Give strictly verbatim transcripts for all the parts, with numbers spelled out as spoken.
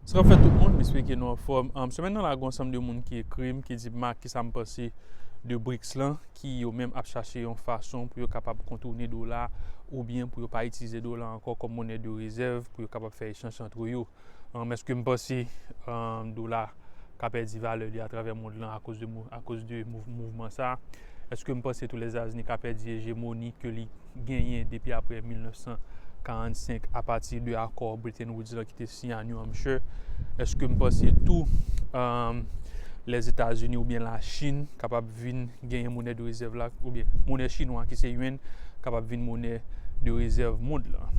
Sa k ap fèt tout moun, m espere ke nou anfòm. Um, semèn nan la, gen yon ansanm de moun ki ekri m, ki di m, Marc, kisa m panse de brics lan, ki yo menm ap chache yon fason pou yo kapab kontoune dola, oubyen pou yo pa itilize dola ankò kòm monè de rezèv, pou yo kapab fè echanj antre yo. Um, èske m panse, um, dola ka pèdi valè li atravè mond lan akoz de, mou- akoz de mouv- mouvman sa? Èske m panse tou Lèzetazini ka pèdi ejemoni ke li genyen depi apre mil nèf san karannsenk, apati de akò Bretton Woods lan ki te siyen a New Hampshire? Èske m panse tou, um, Lèzetazini oubyen Lachin kapab vin genyen monè de rezèv la, oubyen monè chinwa ki se yuan, kapab vin monè de rezèv mond lan?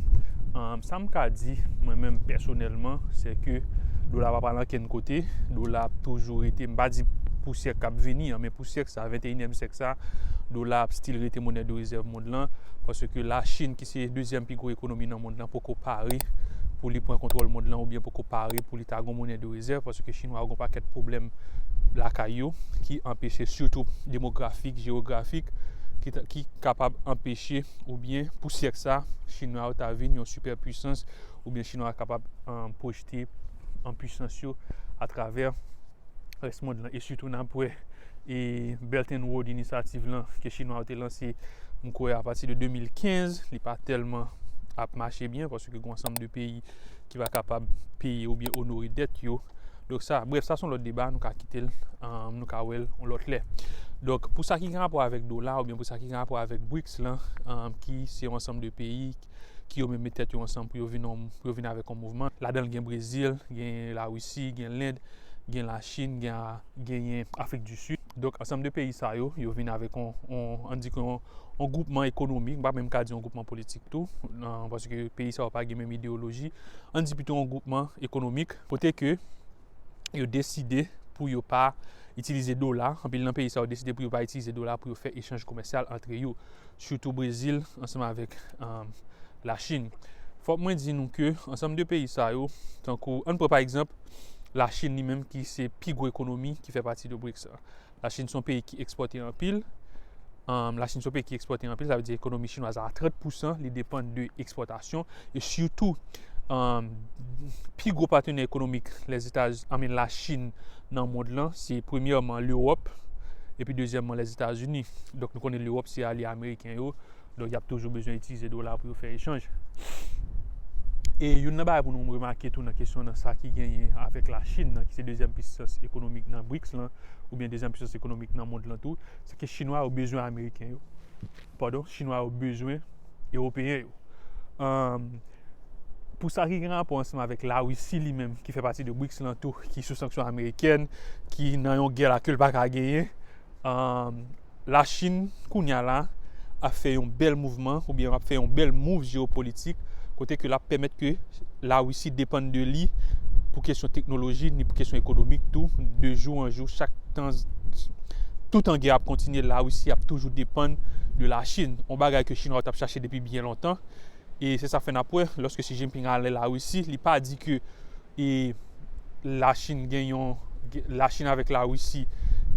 Um, sa m ka di, mwen menm pèsonèlman, se ke dola pa pral ankenn kote, dola ap toujou rete, m pa di pou syèk k ap vini an, men pou syèk sa, venteyinyèm syèk sa, dola ap still rete monè de rezèv mond lan, paske Lachin, ki se dezyèm pi gwo ekonomi nan mond lan, poko pare pou li pran kontwòl mond lan, oubyen poko pare pou li ta gon monè de rezèv, paske Chinwa yo gon pakèt pwoblèm lakay yo ki anpeche, sitou demografik, jewografik, ki, ta- ki kapab anpeche, oubyen pou syèk sa, Chinwa yo ta vin yon sipè pwisans, oubyen Chinwa yo kapab, um, pwojte an pwisans yo atravè rès mond lan. E sitou n ap wè, e Belt and Road Initiative lan ke Chinwa yo te lanse, m kwè apati de de mil kenz, li pa tèlman ap mache byen, paske gen yon ansanm de peyi ki pa kapab peye oubyen onore dèt yo. Donk sa, brèf, sa se yon lòt deba, nou ka kite l, um, nou ka wè l yon lòt lè. Donk, pou sa ki gen rapò avèk dola, oubyen pou sa ki gen rapò avèk brics lan, um, ki se yon ansanm de peyi ki yo menm met tèt yo ansanm pou yo vin yon- pou yo vin avèk yon mouvman. Ladan l gen Brezil, gen Larisi, gen Lend, gen Lachin, gen a- genyen Afrik di Sid. Donk, ansanm de peyi sa yo, yo vin avèk yon, yon, ann di ke yon, yon gwoupman ekonomik, m pa menm ka di yon gwoupman politik tou, nan- paske peyi sa yo pa gen menm ideyoloji. Ann di pito yon gwoupman ekonomik, kote ke yo deside pou yo pa itilize dola. Anpil nan peyi sa yo deside pou yo pa itilize dola pou yo fè echanj komèsyal antre yo. Sitou Brezil, ansanm avèk, um, Lachin. Fòk mwen di nou ke ansanm de peyi sa yo, tankou, ann pran pa egzanp, Lachin li menm ki se pi gwo ekonomi ki fè pati de brics la. Lachin se yon peyi ki ekspòte anpil. Um, Lachin se yon peyi ki ekspòte anpil, sa vle di ekonomi chinwaz la a trant pousan, li depann de ekspòtasyon. E sitou, um, pi gwo patnè ekonomik Lèzetazini, I mean, Lachin nan mond lan, se premyèman Lewòp, epi dezyèmman Lèzetazini. Donk, nou konnen Lewòp se alye ameriken yo. Donk, y ap toujou bezwen itilize dola pou yo fè echanj. E youn nan bagay pou nou remake tou nan kesyon nan sa ki genyen avèk Lachin nan, ki se dezyèm pisans ekonomik nan brics lan, oubyen dezyèm pisans ekonomik nan mond lan tou, se ke Chinwa yo bezwen Ameriken yo. Padon, Chinwa yo bezwen Ewopeyen yo. Um, pou sa ki gen rapò ansanm avèk Larisi li menm, ki fè pati de brics lan tou, ki sou sanksyon amerikèn, ki nan yon gè la ke l pa ka genyen, um, Lachin, kounye a la, ap fè yon bèl mouvman, oubyen ap fè yon bèl mouv jewopolitik, kote ke l ap pèmèt ke Larisi depann de li pou kesyon teknoloji, ni pou kesyon ekonomik tou, de jou an jou, chak tan, toutan gè ap kontinye, Larisi ap toujou depann de Lachin. Yon bagay ke Chinwa yo t ap chache depi byen lontan. E se sa fè n ap wè, lòske Xi Jinping ale Larisi, li pa di ke e Lachin gen yon, Lachin avèk Larisi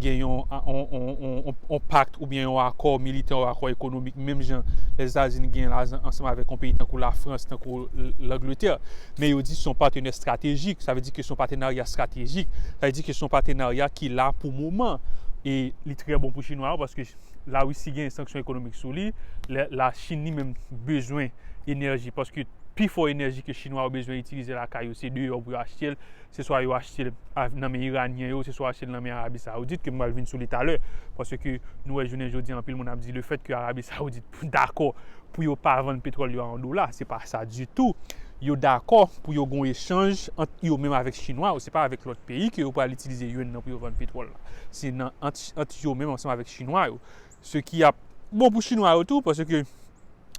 gen yon, yon, yon, yon, yon, yon pak oubyen yon akò militè, yon akò ekonomik, menm jan Lèzetazini gen la ansanm avèk yon peyi tankou Lafrans, tankou L-, Langletè. Men yo di se yon patenè estratejik, sa vle di ke se yon patenarya estratejik, sa vle di ke se yon patenarya ki la pou moman. E li trè bon pou Chinwa yo, paske Larisi gen sanksyon ekonomik sou li, Lachin li menm bezwen enèji, paske pifò enèji ke Chinwa yo bezwen itilize lakay yo, se deyò pou yo achte l, se swa yo achte l nan men Iranyen yo, se swa yo achte l nan men Arabi Sawoudit, ke m pral vin sou li talè, paske nou wè jounen jodi a, anpil moun ap di lefèt ke Arabi Sawoudit dakò pou yo pa vann petwòl yo a yon dola, se pa sa ditou. Yo dakò pou yo gon echanj ant yo menm avèk Chinwa yo, se pa avèk lòt peyi ke yo pral itilize yuan nan pou yo vann petwòl la. Se nan ant, ant yo menm ansanm avèk Chinwa yo. Se ki ap bon pou Chinwa yo tou, paske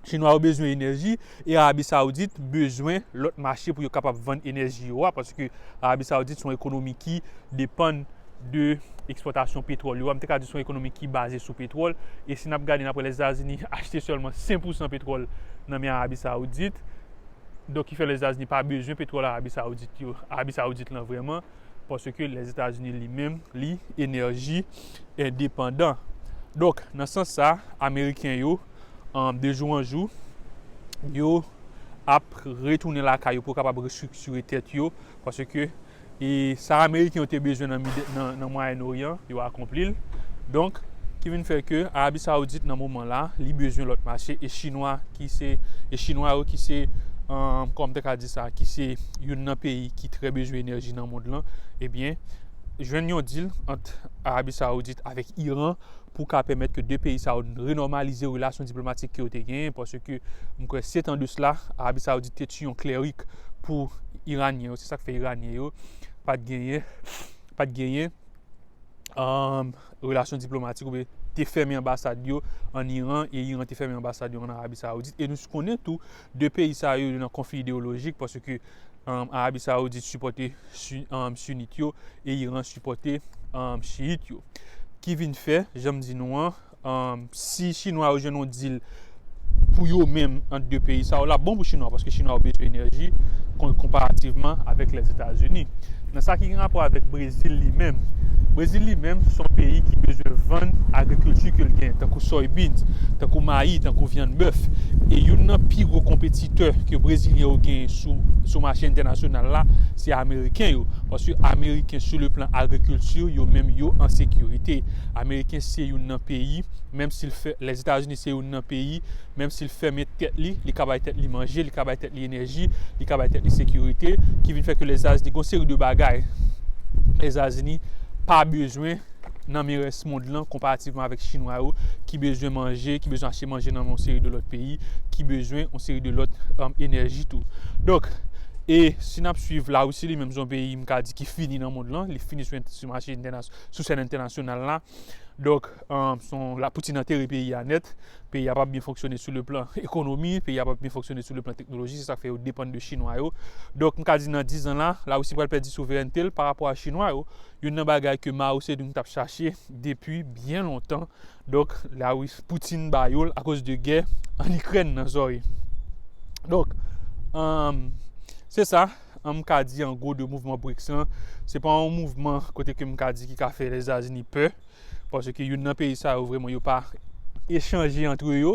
Chinwa yo bezwen enèji, e Arabi Sawoudit bezwen lòt mache pou yo kapab vann enèji yo a, paske Arabi Sawoudit se yon ekonomi ki depann de ekspòtasyon petwòl yo a. M te ka di se yon ekonomi ki baze sou petwòl, e si n ap gade, n ap wè Lèzetazini achte sèlman senk pousan petwòl nan men Arabi Sawoudit. Donk, ki fè Lèzetazini pa bezwen petwòl Arabi Sawoudit yo, Arabi Sawoudit lan vrèman, paske Lèzetazini li menm, li enèji endepandan. Donk, nan sans sa, Ameriken yo, an, de jou an jou, yo ap retounen lakay yo pou yo kapab restriktire tèt yo, paske e sa Ameriken yo te bezwen nan, nan, nan Mwayen Oryan, yo akonpli l. Donk, ki vin fè ke Arabi Sawoudit nan moman la, li bezwen lòt mache, e Chinwa ki se, e Chinwa yo ki se, um, kòman te ka di sa, ki se youn nan peyi ki trè bezwen enèji nan mond lan, ebyen, jwenn yon deal ant Arabi Sawoudit avèk Iran pou ka pèmèt ke de peyi sa yo renòmalize relasyon diplomatik ke yo te genyen, paske m kwè sèt an de sila, Arabi Sawoudit te tiye yon klerik pou Iranyen yo. Se sa k fè Iranyen yo pa t genyen, pa t genyen, um, relasyon diplomatik oubyen te fèmen anbasad yo ann Iran e Iran te fèmen anbasad yo ann Arabi Sawoudit. E nou konnen tou, de peyi sa yo nan konfli ideyolojik paske, um, Arabi Sawoudit sipòte si-, um, Sinit yo e Iran sipòte, um, Chiyit yo. Ki vin fè, jan m di nou an, um, si Chinwa yo jwenn yon deal pou yo menm ant de peyi sa yo, l ap bon pou Chinwa paske Chinwa yo bezwen enèji kon-, konparativman avèk Lèzetazini. Nan sa ki gen rapò avèk Brezil li menm, Brezil li menm se yon peyi ki bezwen vann agrikilti ke l genyen, tankou soybeans, tankou mayi, tankou vyann bèf. E youn nan pi gwo konpetitè ke Brezilyen yo genyen sou, sou mache entènasyonal la, se Ameriken yo. Paske Ameriken, sou le plan agrikilti, yo menm yo an sekirite. Ameriken se youn nan peyi, menm si l fè, Lèzetazini se youn nan peyi, menm si l fèmen tèt li, li ka bay tèt li manje, li ka bay tèt li enèji, li ka bay tèt li sekirite, ki vin fè ke Lèzetazini gen yon seri de bagay Lèzetazini pa bezwen nan men rès mond lan, konparativman avèk Chinwa yo, ki bezwen manje, ki bezwen achte manje nan yon seri de lòt peyi, ki bezwen yon seri de lòt, um, enèji tou. Donk, e si n ap swiv Larisi li menm, se yon peyi, m ka di, ki fini nan mond lan, li fini sou, sou mache entènas-, sou sèn entènasyonal la. Donk, um, se yon, la, Putin antere peyi a nèt. Peyi a p ap byen fonksyone sou le plan ekonomi, peyi a p ap byen fonksyone sou le plan teknoloji, se sa k fè yo depann de Chinwa yo. Donk, m ka di nan diz an la, Larisi pral pèdi souverènte l pa rapò a Chinwa yo. Youn nan bagay ke Mao Zedong t ap chache depi byen lontan. Donk, Larisi, Putin ba yo l akoz de gè ann Ikrèn nan, sòri. Donk, um, se sa, um, m ka di an gwo de mouvman brics lan. Se pa yon mouvman kote ke m ka di ki ka fè Lèzetazini pè. Paske youn nan peyi sa yo, vrèman, yo pa echanje antre yo.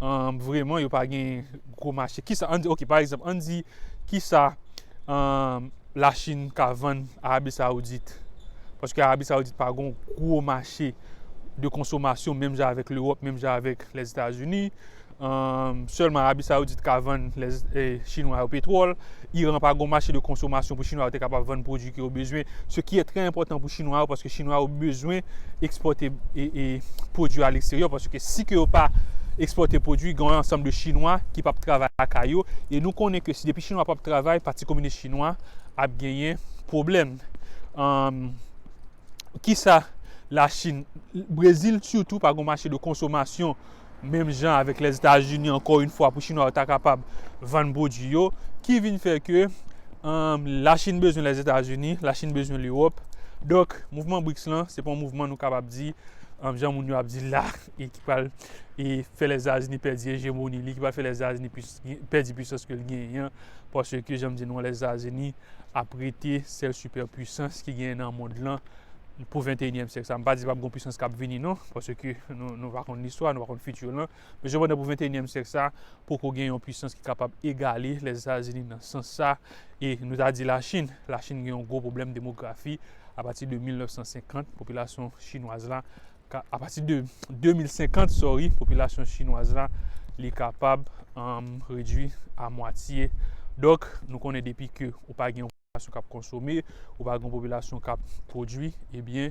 Ahn, vrèman, yo pa gen gwo mache. Kisa, ann di, oke, pa egzanp, ann di, kisa, ahn, Lachin ka vann Arabi Sawoudit? Paske Arabi Sawoudit pa gen gwo mache de konsomasyon, menm jan avèk Lewòp, menm jan avèk Lèzetazini. Ahn, sèlman Arabi Sawoudit ka vann lè, eh, Chinwa yo petwòl. Iran pa gen mache de konsomasyon pou Chinwa yo te kapab vann pwodui ke yo bezwen. Ce qui est très important pou Chinwa yo, paske Chinwa yo bezwen ekspòte, e, e, pwodui a leksteryè, paske si ke yo pa ekspòte pwodui, gen yon ansanm de Chinwa ki p ap travay lakay yo. E nou konnen ke si depi Chinwa p ap travay, Pati Kominis Chinwa ap genyen pwoblèm. Ahn, Kisa Lachin, Brezil sitou pa gen mache de konsomasyon, menm jan avèk Lèzetazini, ankò yon fwa, pou Chinwa yo ta kapab vann pwodui yo, ki vin fè ke, ahn, Lachin bezwen Lèzetazini, Lachin bezwen Lewòp. Donk, mouvman brics lan, se pa yon mouvman nou kapab di, ahn, jan moun yo ap di la, e ki pral, e fè Lèzetazini pèdi ejemoni li, ki pral fè Lèzetazini pis-, pèdi pwisans ke l genyen an, paske, jan m di nou, Lèzetazini ap rete sèl sipèpwisans ki genyen nan mond lan pou venteyinyèm syèk sa. M pa di p ap gen pwisans k ap vini non, paske nou, nou pa konn listwa, nou pa konn fiti lan. Men sepandan pou venteyinyèm syèk sa, poko gen yon pwisans ki kapab egale Lèzetazini nan sans sa. E nou ta di Lachin, Lachin gen yon gwo pwoblèm demografi. Apati de mil nèf san senkant, popilasyon chinwaz la ka, apati de de mil senkant, sorry, popilasyon chinwaz la, li kapab, um, redui a mwatye. Donk, nou konnen depi ke ou pa gen yon popilasyon k ap konsome, ou pa gen yon popilasyon k ap pwodui, ebyen,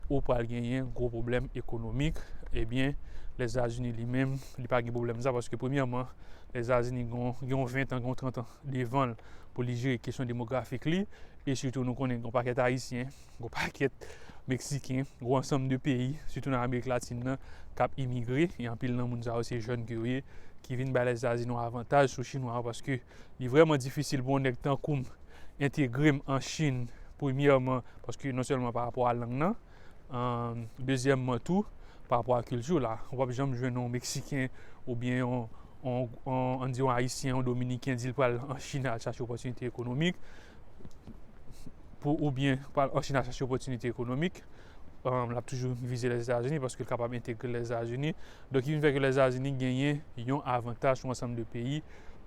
ou pral genyen gwo pwoblèm ekonomik. Ebyen, Lèzetazini li menm, li pa gen pwoblèm sa, paske premyèman, Lèzetazini gen yon, gen yon ven tan, gen yon trant an devan l pou li jere kesyon demografik li. E sitou, nou konnen gen yon pakèt Ayisyen, gen yon pakèt Meksiken, yon ansanm de peyi, sitou nan Amerik Latin nan, k ap imigre. E anpil nan moun sa yo, se jèn ke yo ye, ki vin bay Lèzetazini yon avantaj sou Chinwa yo, paske li vrèman difisil pou yon nèg tankou m entegre m an Chin, premyèman, paske non sèlman pa rapò a lang nan, ahn, dezyèmman tou, pa rapò a kilti w la. Ou p ap janm jwenn yon Meksiken oubyen yon, yon, yon, ann di yon Ayisyen, yon Dominiken, di l pral an Chin al chache opòtinite ekonomik, pou, oubyen pral an Chin al chache opòtinite ekonomik. Ahn, l ap toujou vize Lèzetazini paske l kapab entegre Lèzetazini. Donk, ki vin fè ke Lèzetazini genyen yon avantaj sou ansanm de peyi,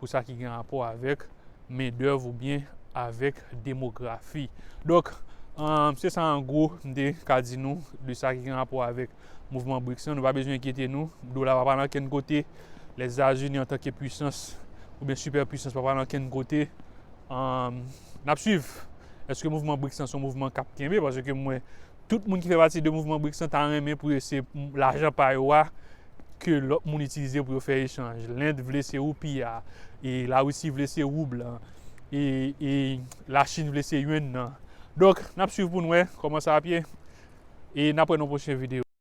pou sa ki gen rapò avèk mendèv oubyen avèk demografi. Donk, um, se sa an gwo m te ka di nou de sa ki gen rapò avèk mouvman briks lan. Nou pa bezwen enkyete nou, dola pa pral ankenn kote, Lèzetazini antanke pwisans oubyen sipè pwisans pa pral ankenn kote. Um, n ap swiv. Èske mouvman briks lan se yon mouvman k ap kenbe? Paske mwen, tout moun ki fè pati de mouvman briks lan ta renmen pou yo se lajan pa yo a ke lòt moun itilize pou yo fè echanj. Lend vle se roupi a, e Larisi vle se roub lan, e, e Lachin vle se ywenn nan. Donk, n ap swiv pou n wè kòman sa ap ye, e n ap wè nan pwochen videyo.